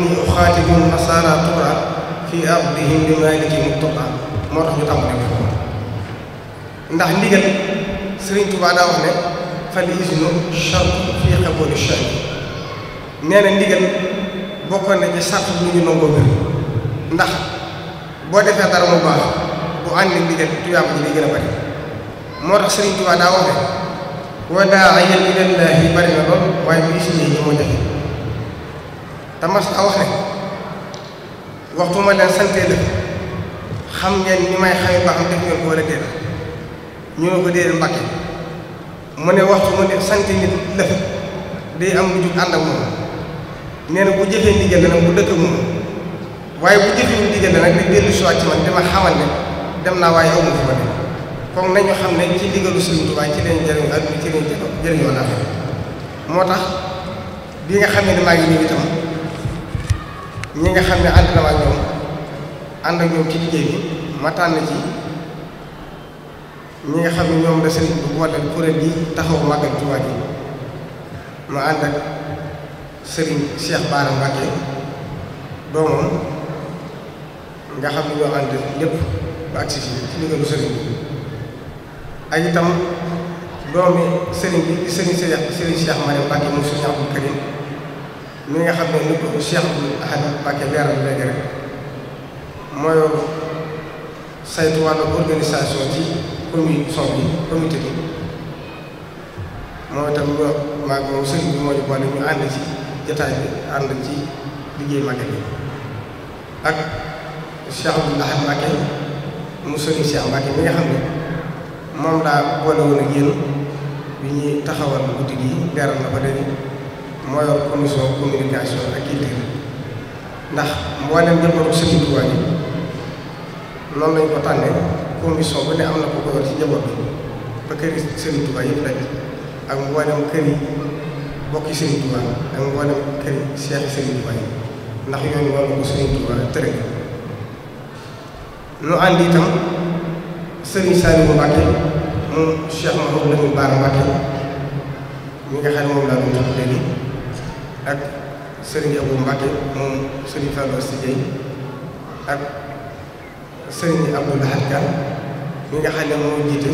inni uxaatibu nasaara tura fi ardihim bi maliki muqtada moo tax ñu tàmbali ko ndax ndigal Sëriñ Tuubaa daa wax ne fal iznu shart fi qabuuli shay nee na ndigal bokkoon na ci sart lu ñu nangoo gën ndax boo defee dara mu baax bu ànd ndigal tuyaaba ji di gën a bari moo tax Sëriñ Tuubaa daa wax ne wa daa'iyan ilallaahi bari na lool waaye bu isni ñi moo jafe te mas a wax ne waxtu ma leen santee dëkk xam ngeen ni may xamee ba xam def ngeen ko wala déet ñu ne ko déedéet Mbàkke mu ne waxtu mu ne sant nit lëf day am lu jug ànd ak moom nee na bu jëfee ndigal nag bu dëkk moom waaye bu jëfee ndigal nag di dellu si waat ci man dama xamal ne dem naa waaye aw ma fi ma ne kon nañu xam ne ci ndigalu Sëriñ Tuubaa ci leen jëriñu ak ci leen jëriñoo naa moo tax bi nga xam ne maa ngi ñëw itam ñi nga xam ne ànd na ak ñoom ànd ak ñoom ci liggéey bi ma tànn ci ñi nga xam ne ñoom la sëriñ bu boole kuréel gi taxaw màggal Tuubaa gi ma ànd ak sëriñ Cheikh Bara Mbacké doomam nga xam ne ñoo ànd lépp ba agsi ci ndigalu sëriñ bi ak itam doomi sëriñ bi di sëriñ Cheikh Mariam Mbacké moom sëriñ Abdou Karim mi nga xam ne ni ko Cheikh Abdou Ahad Mbacké leeral léegi rek mooy saytu wàllu organisation ci comité bi mooy itam ñoo maag moom sëriñ bi moo ñu boole ñu ànd ci jotaay bi ànd ci liggéey màggal bi ak Cheikh Abdou Ahad Mbacké mu sëriñ Cheikh Mbacké mi nga xam ne moom daa boole woon ak yéen bi ñuy taxawal guddi gi leeral na ko léegi moo yor commission communication ak culture ndax mboolem njabootu Sëriñ Tuubaa yi noonu lañ ko tànnee commission bu ne am na ko yor ci njaboot bi ba kër yi Sëriñ Tuubaa yëpp daj ak mboolem kër yi bokki Sëriñ Tuubaa ak mboolem kër yi seexi Sëriñ Tuubaa yi ndax yooyu noonu ko Sëriñ Tuubaa tëre nu ànd itam Sëriñ Saliou Mbacké moom Cheikh Mouhamadou Lamine Bara Mbacké mi nga xam ne moom laa doon jox léegi ak Sëriñ Abou Mbacké moom Sëriñ Fallou Astou ak Sëriñ Abdou Lahad Ka mi nga xam ne moo jiite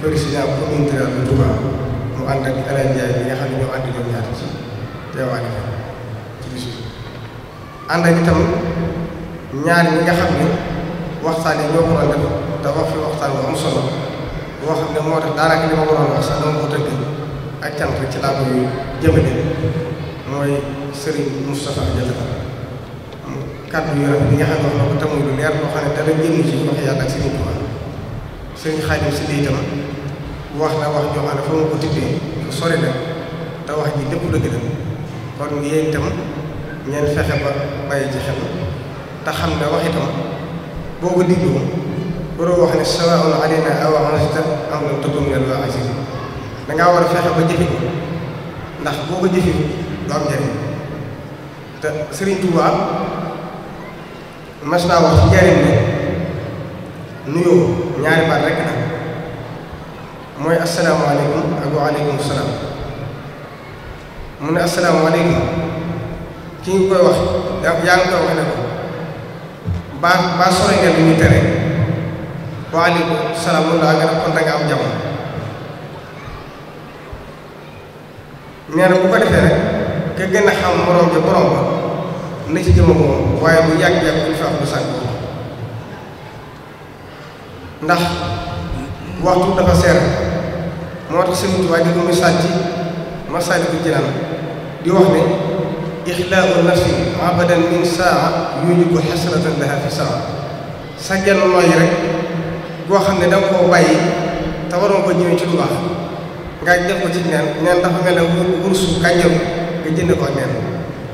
président communauté bu Touba mu ànd ak El Hadj Ndiaye mi nga xam ne ñoo ànd ñoom ñaar ci teewaale ko ci bisu ànd ak itam ñaar ñi nga xam ne waxtaan yi ñoo ko doon def te wax fi waxtaan bu am solo boo xam ne moo tax daanaka li ma waroon wax sax dama ko tënk ak cant ci laa koy jëmale mooy Serigne Moustapha Diatta kàddu yu rafet bi nga xam ne wax na ko te muy lu leer loo xam ne dara génn ci wax yàlla ak Serigne Touba Serigne Khadim si lii itam wax na wax joo xam ne fa ma ko tibbee fu sori la te wax ji lépp dëgg la kon yéen itam ngeen fexe ba bàyyi ci xel te xam ne wax itam boo ko digloo waroo wax ne sawaa'un alaynaa awa'azta am lam takun minal waa'iziin dangaa war a fexe ba jëfe ko ndax boo ko jëfee du am njariñ te Serigne Touba mas naa wax ci njariñ ne nuyoo ñaari baat rekk la mooy asalaamaaleykum ak waaleykum salaam mu ne asalaamaaleykum ki nga koy wax yaa ngi koy wax ne ko baa sore nga li ñuy tere waaleykum salaam mun laa nga def kon da nga am jàmm nee na bu ko defee rek ka gën a xam moroom ja borom ba na ci jëma moom waaye bu yàgg-yàgg bu fa du sànq ndax waxtu dafa seer moo tax Sëriñ Tuubaa di ko misaal ci Masaalikul Jinaan di wax ne ixlaau nafsi abadan min saa yujibu xasratan laha fi saa sa genn nooy rek boo xam ne danga koo bàyyi te waroon ko ñëwee ci lu baax nga def ko ci neen dafa mel ne wursu kànjam nga jënd ko ak neen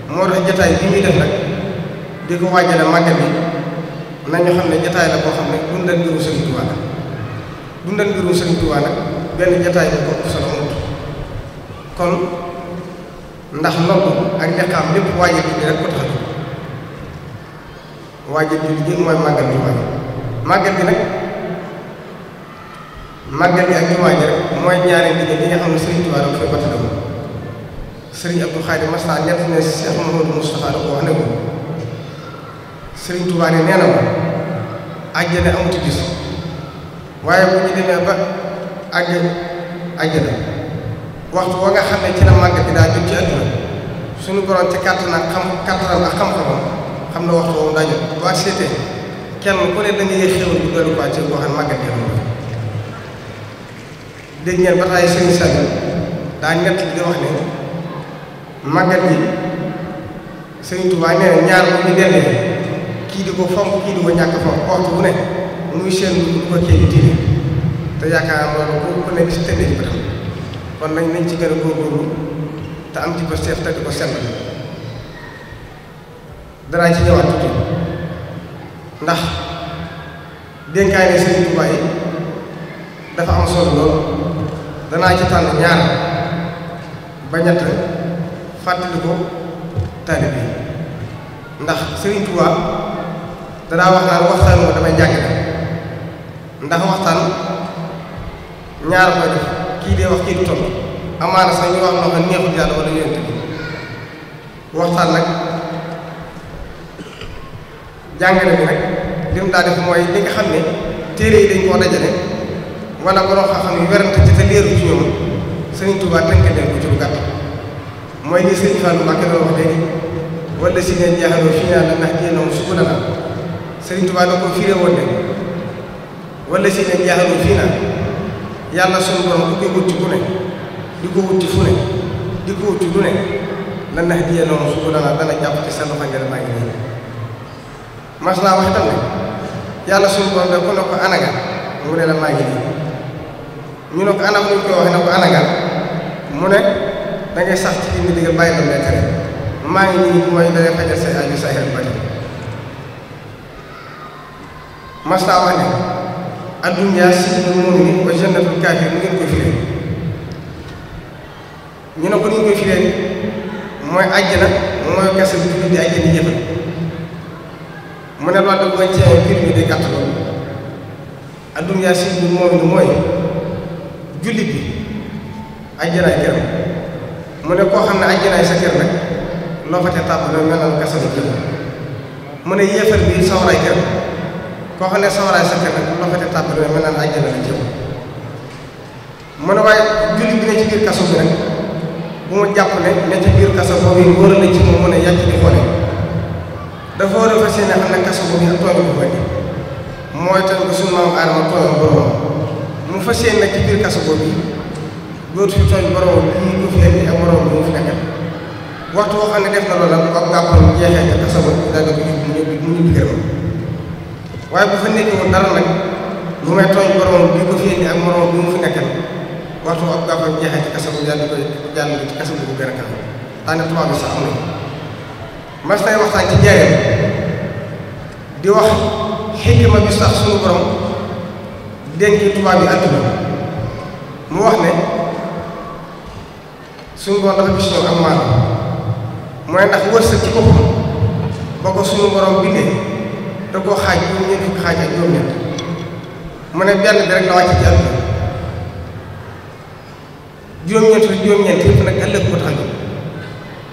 moo tax jataay bi muy def nag di ko waajale màggal bi nañu xam ne jataay la boo xam ne dundal mbiru Sëriñ Tuubaa la dundal mbiru Sëriñ Tuubaa nag benn jataay bi ko solo mut kon ndax noddu ak liqaam lépp waajal bi rek ko tax a jóg waajal bi gi mooy màggal Tuubaa màggal bi nag màggal bi ak jumaa ji rek mooy ñaari ndigal yi nga xam ne Sëriñ Tuubaa dafa fay batti dama Sëriñ Abdou Khadim mas naa ñett ne Cheikh Mouhamadou Moustapha da ko wax ne ko Sëriñ Tuubaa nee na ma àjjana amuti gis waaye bu ñu demee ba àjjana waxtu wa nga xam ne ci la màgg bi daa jot ci àdduna suñu borom ci kàttanam ak xam-xamam xam na waxtu woowu daa jot bu ak seetee kenn ku ne da nga yëg xewal bu doolu ko ci boo xam ne màggat yi xam dégg ngeen ba taay Sëriñ Saliou daa ñett di wax ne màggat yi Sëriñ Tuubaa nee na ñaar bu ñu dendee kii di ko fonk kii di ko ñàkk fonk waxtu bu ne muy seen lu ko kii di tiire te yaakaar naa loolu ku nekk si tëddee ci bëtam kon nañ ci gën a góorgóorlu te am ci ko seef te di ko sell danaa ci ñëwaat tuuti ndax dénkaane Sëriñ Tuubaa yi dafa am solo lool danaa ci tànn ñaar ba ñett fàttali ko taalibe yi ndax Sëriñ Tuubaa danaa wax naan waxtaan moo damay jàngale ndax waxtaan ñaar koy def kii dee wax kii du tontu amaana sax ñu wax loo xam neexul yàlla wala yonent bi waxtaan nag jàngale bi nag lim daa def mooy li nga xam ne téere yi dañ koo dajale wala borom xam-xam yi werante ci te leeru ci ñoom Sëriñ Tuubaa tënk leen ko ci lu gàtt mooy li Sëriñ Fallu Mbàkke doon wax léegi wala si ne jaaxaloo fii naa la ndax génnoon subulanaa Sëriñ Tuubaa da ko firé woon ne wala si ne jaaxaloo fii naa yàlla sunu borom ku koy wuti ku ne di ko wuti fu ne di ko wuti lu ne la ndax génnoon subulanaa dana jàpp ci sa loxo ngeen maa ngi nii mas naa wax itam ne yàlla sunu borom de ku ne ko anaga mu ne la maa ngi nii ñu ne ko anam ñu koy waxee ne ko anaga mu ne da ngay sax ci li mu digg bàyyi la lay tere maa ngi nii mooy da ngay fajal say aju sa xel bari mas naa wax ne addunyaa sijnul mu'min wa jannatul kaafir mu ngeen koy firee ñu ne ko ni ñu koy firee mooy àjjana mooy kese bi di àjjana jëfal mu ne loolu da koy ceew mbir mi day gàtt loolu addunyaa sijnul mu'min mooy jullit bi àjjanaay këram mu ne koo xam ne àjjanaay sa kër nag loo fa te tàbb loolu mel na kese bi jëf mu ne yéefar bi sawaraay këram koo xam ne sawaraay sa kër nag loo fa te tàbb loolu mel na àjjana la jëf mu ne waaye jullit bi ne ci biir kaso bi nag bu mu jàpp ne ci biir kaso boobu wóor na ci moom mu ne yàcc di xoole dafa war a fas yéene xam ne kaso boobu ak tooñ ko bëri mooy tooñ ko suñu maam Aadama tooñoon borom mu fas yéene nag ci biir kaso boobu dootu fi tooñ borom lii du fi indi ak borom bi mu fi nekkal waxtu boo xam ne def na loolu nag ak gàppam jeexee ca kaso boobu daal di ko mu ñibbi gërëm waaye bu fa nekkee dara nag lu may tooñ borom lii du fi indi ak borom bi mu fi nekkal waxtu ak gàppam jeexee ci kaso boobu daal di koy jàll ci kaso boobu gën a kaw daanaka tubaab bi sax am nañu mas nay waxtaan ci njëriñ di wax xikma bi sax suñu borom dénk tubaab yi àdduna mu wax ne suñu borom dafa gis ñoom ak maanaam mooy ndax wërsëg ci boppam ba ko suñu borom bindee da koo xaaj juróom-ñeent fukki xaaj ak juróom-ñett mu ne benn bi rek la wàcc ci àdduna juróom-ñeent yëpp nag ëllëg ko tax a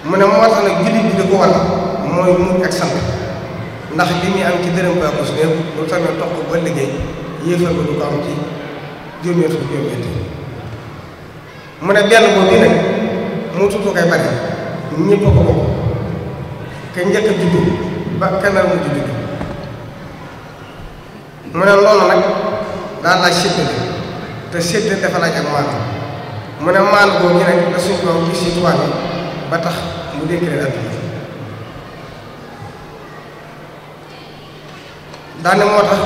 mu ne moo tax nag jullit bi da ko war mooy muñ ak sant ndax li muy am ci dërëm ba ko su ne lu tax ne topp ba liggéey yéefal ba du ko am ci juróom-ñeent fukki juróom-ñeent mu ne benn boobu nag mu tudd koy bari ñëpp a ko bokk ka njëkk a juddu ba kanam mu juddu mu ne loolu nag daal laaj séddale te séddale dafa laaj ak maanu mu ne maanu boobu ñu nag da suñ ko gis ci tubaab yi ba tax mu dénk leen àdduna daane moo tax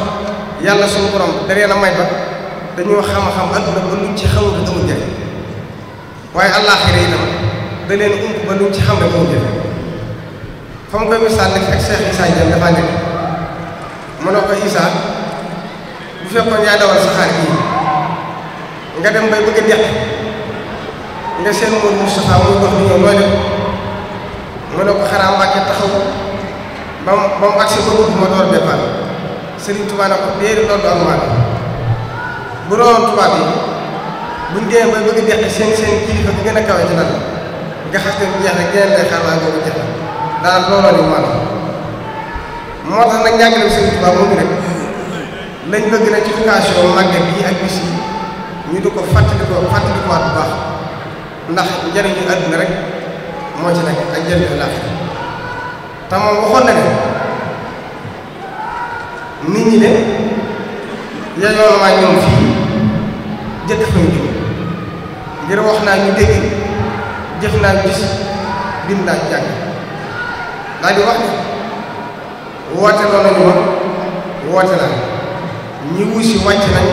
yàlla suñu borom da leen a may ba dañoo xam-xam àdduna ba luñ ci xamul amul njëriñ waaye àllaaxira itam da leen ump ba luñ ci xam rek amul njëriñ fa mu koy misaal nekk ak Cheikh Issa Diène dafa nekk mu ne ko Issa bu fekkoon yaa dawal saxaar gii nga dem bay bëgg a deq nga seen Mourou Moustapha muy dox di ñëw nooy def mu ne ko xanaa Mbàkke taxaw ba mu agsi ba dugg ma door départ Serigne Touba ne ko déedéet loolu du am maanaam bu doon tubaab yi buñ demee bay bëgg a deq seen kilifa bi gën a kawe ci dal nga xas leen jeex rek geneen lay xaar waaye boobu jeex na daal looloo ni maanaam moo tax nag njàngaleem Sëriñ Tuubaa moom nag lañ bëgg na ci occasion màggal yi ak bis yi ñu di ko fàttalikuwaat bu baax ndax njëriñu àdduna rek moo ci nekk ak njëriñu àllaaxira te moom waxoon na ne nit ñi de yeyoo maa ñoom fii jëkk fa ñu jëm ngir wax naa ñu dégg jëf naa gis bind naa jàng daal di wax ne woote loo nañu ma woote naa ñi wusi wàcc nañ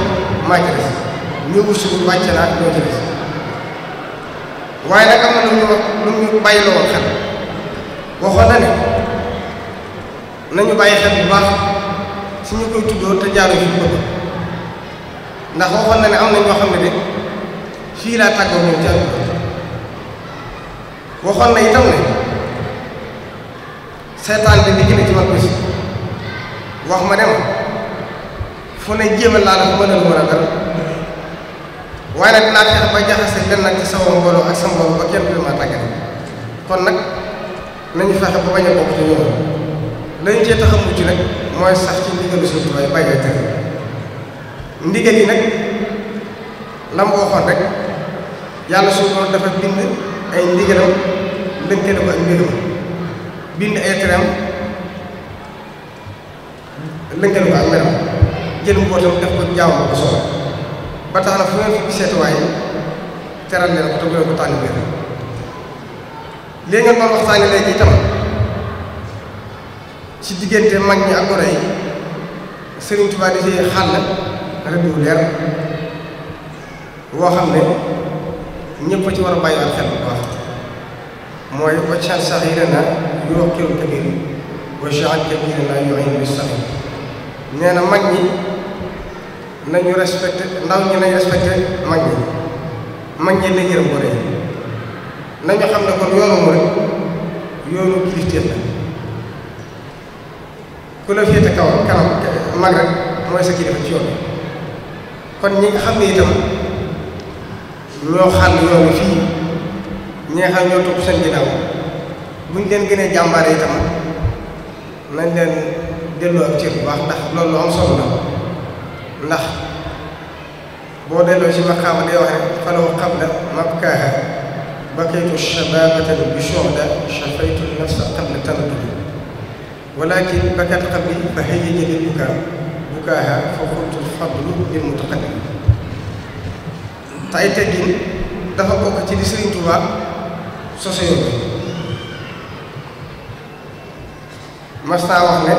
maa ci des ñi wusi wàcc naa ñoo ci des waaye nag am na lu ñu bàyyi la woon xel waxoon na ne nañu bàyyi xel bu baax si ñu koy tuddoo te jaaroo fi bëgg ndax waxoon na ne am na ñoo xam ne de fii laa tàggoo ñoom jàng waxoon na itam ne seetaan bi digg na ci man bis wax ma dem fu ne jéem a laal ko mën a lu mën a dara waaye nag dinaa fexe ba jaxase lenn nag ci sama mbooloo ak sama mbooloo ba kenn du ma tàggale kon nag nañu fexe ba bañ a bokk ci ñoom lañu cee tax a mucc nag mooy sax ci ndigalu Sëriñ Tuubaa bàyyi ay tere ndigal yi nag la mu waxoon rek yàlla suñu doon dafa bind ay ndigalam lënkale ko ak mbiram bind ay tereem lënkale ko ak mbiram jël mbootam def ko jaamu ko solo ba tax na fu ngeen fi seetuwaay teral leen ko te bu leen ko tànn biir léegi ngeen doon waxtaane léegi itam ci diggante mag ñi ak gone yi Sëriñ Tuubaa di ci xàll rëdd wu leer woo xam ne ñëpp a ci war a bàyyiwaat xel bu baax mooy waccan saxiirana yuwaqqiru kabiir wa ja'al kabiirana yu'inu bis-saxiir nee na mag ñi nañu respecté ndaw ñi nañu respecté mag ñi la yërëm gone yi nañu xam ne kon yoonu murid yoonu kilifteef la ku la féete kaw kanam mag rek mooy sa kilifa ci yoon bi kon ñi nga xam ne itam ñoo xàll yoon wi fii ñi nga xam ñoo topp seen ginnaaw buñ leen gënee jàmbaare itam nañ leen delloo ak cër bu baax ndax loolu lu am solo la ndax boo delloo ci maqaama day wax rek falaw qabla mabkaaha bakaytu shababatan bi shuhda shafaytu nafsa qabla tanaddudi walakin bakat qabli fa hayyaja lil bukaaha fa qultu al-fadlu lil mutaqaddim te ay teggin dafa bokk ci li Sëriñ Tuubaa sose yoon bi mas naa wax ne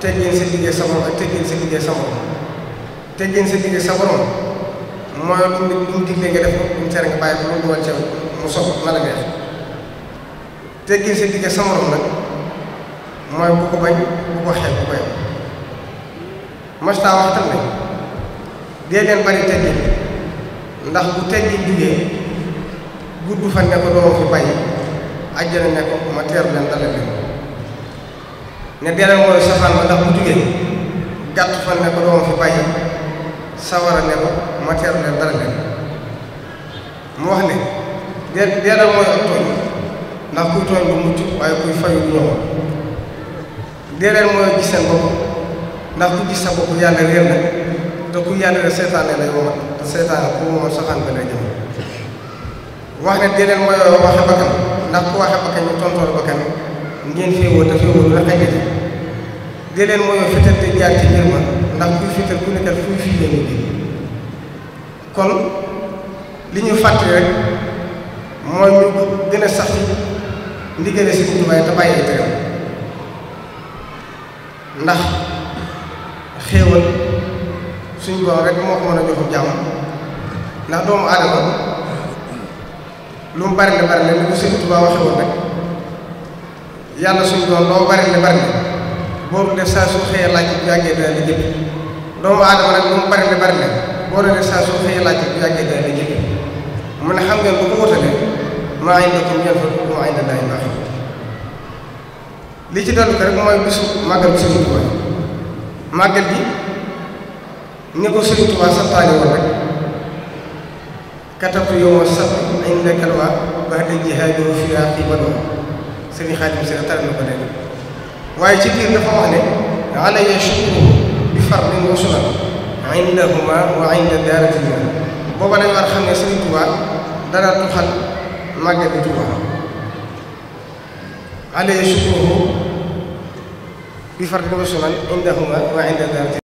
teggin sa liggéey sa borom ak teggin sa liggéey sa borom teggin sa liggéey sa borom mooy lu mu digle nga def ko lu mu tere nga bàyyi ko lu mu dugal ceeb mu sopp na la neex teggin sa liggéey sa borom nag mooy bu ko bañ bu ko xeeb bu ko yem mas naa wax tam ne dee leen bari teggin ndax bu teggin jugee gudd fan ne ko doo fi bàyyi àjjana ne ko ma teeru leen dalal leen ne deelal mooy safaan ba ndax bu jugee gàtt fan ne ko doo fi bàyyi sawara ne ko ma teeru leen dalal leen mu wax ne deelal mooy ak tooñ ndax kuy tooñ du mucc waaye kuy fayu du ñëw deelal mooy gis seen bopp ndax ku gis sa bopp yàlla réer na te ku yàlla réer seetaane lay womat te seetaane ku womat safaan ba lay jëm wax ne déedéet mooy waxe bakkan ndax ku waxe bakkan ñu tontoor bakkan ngeen féewoo te féewoo la xëy na déedéet mooy fital te jaar ci mbir ma ndax kuy fital ku nekkat fuy fii leen di kon li ñu fàttali rek mooy ñu gën a sax ci ndigale si Sëriñ Tuubaa te bàyyi tere ndax xéewal suñ borom rek moo ko mën a joxu jàmm ndax doomu aadama lu mu bari la ni ko Sëriñ Tuubaa waxe woon rek yàlla suñu doon loo bari la boo def saa su xëyee laaj bu yàggee dana la jëpp doomu aadama nag lu mu bari la boo def saa su xëyee laaj bu yàggee dana la jëpp mu ne xam ngeen bu ko wutale maa indakum yanfad wa maa inda Llaahi baaq li ci dolli ko rek mooy bisu màggal bu Sëriñ Tuubaa màggal bi ni ko Sëriñ Tuubaa santaane woon rek katabtu yawma sabti inda kalwa ba'da jihaadi wa firaqi badwa Sëriñ Xaadim si tar na ko léegi waaye ci biir dafa wax ne alayya shukruhu bi fardin wa sunan indahuma wa inda daaratina booba dañ war a xam ne Sëriñ Tuubaa dara tuxal màggal bi Tuubaa alayya shukruhu bi fardin wa sunan indahuma wa inda daaratina